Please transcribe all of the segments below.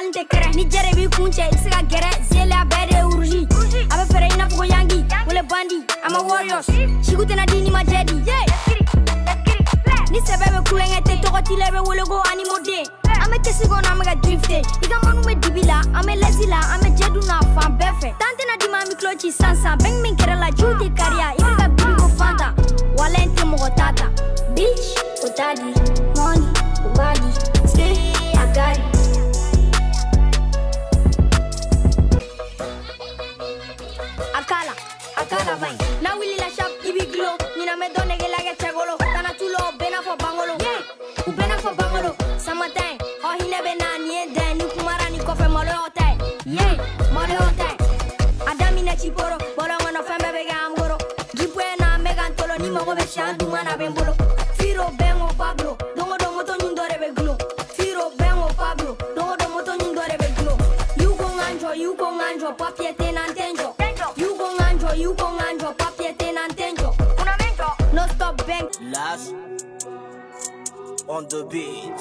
hali tɛ kɛrɛ. Ni jɛrɛ b'i kun cɛ, i bɛ se ka gɛrɛ. Zele a bɛɛ de ye rouge. A bɛ fɛrɛ i n'a fɔ ko Yangi. Wele bandi, I'm a warriors. Siku tɛna di ni ma jɛ di. Ni sɛbɛ bɛ kulonkɛ tɛ, tɔgɔ t'i la, i bɛ wele ko animoden. An bɛ kɛsi kɔnɔ, an bɛ ka drifter. I ka manu bɛ dibi la, an bɛ lɛsi la, an bɛ jɛ dun na fan bɛɛ fɛ. Tan tɛna d'i ma, an bɛ tulo ci san san. Bɛn min kɛrɛ la, jiw tɛ kariya. I bɛ ka biri ko Fanta. Walayi n tɛ mɔgɔ ta ta. Bitch, o t'a di. Money, o b'a di. Stay, I got it. Akala, akala vain. Na wuli la shop, i b'i gulo. Ɲinan bɛ dɔ nege la kɛ cɛgolo. Tana tulo, bɛɛ n'a fɔ bangolo. U bɛɛ n'a fɔ bangolo. Samatin, ɔ hinɛ bɛ na, nin ye dɛn. Ni kumara ni kɔfɛ, maloya tɛ. Yeah, maloya tɛ. A daminɛ ciporo, bɔlɔn kɔnɔ fɛn bɛɛ bɛ kɛ an bolo. Jipoye na, n bɛ ka n tolo. Ni mago bɛ siyan duman na, a bɛ n bolo. Firo, Bengo, Pablo. Don o don, moto ɲun dɔ de bɛ gulon. Firo, Bengo, Pablo. Don o don, moto ɲun dɔ de bɛ gulon. Y'u ko n ka n jɔ, y'u ko n ka n jɔ. Papier tɛ n na, n tɛ n jɔ. Y'u ko n ka n jɔ, y'u ko n ka n jɔ. Papier tɛ n na, n tɛ n jɔ. No stop bang. Last on the beat.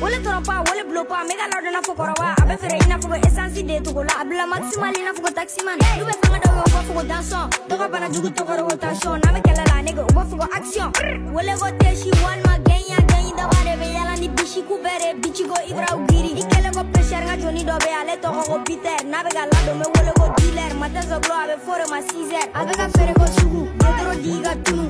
Wele tɔrɔ pa, wele bulo pa, mɛ ka ladɔn n'a fɔ kɔrɔba. A bɛ feere i n'a fɔ ko essence de togo la. A bila maximal i n'a fɔ ko taximan. N'u bɛ fanga dɔw ye, u b'a fɔ ko danson. Dɔgɔ bana jugu tɔgɔ de ko tension. N'an bɛ kɛlɛ la, nege, u b'a fɔ ko action. Wele ko tɛsi walima gɛnya gɛnyi daba de bɛ yala ni bisi ku bɛɛ de bici ko Ibra giri. I kɛlen ko pêcheur, n ka jɔnni dɔ bɛ yen, ale tɔgɔ ko Peter. N'a bɛ ka ladon, n bɛ wele ko dealer. Matin zɔgulɔ, a bɛ fɔ o de ma 6 heures. A bɛ ka feere ko sugu. Dɔgɔtɔrɔ di i ka tunu.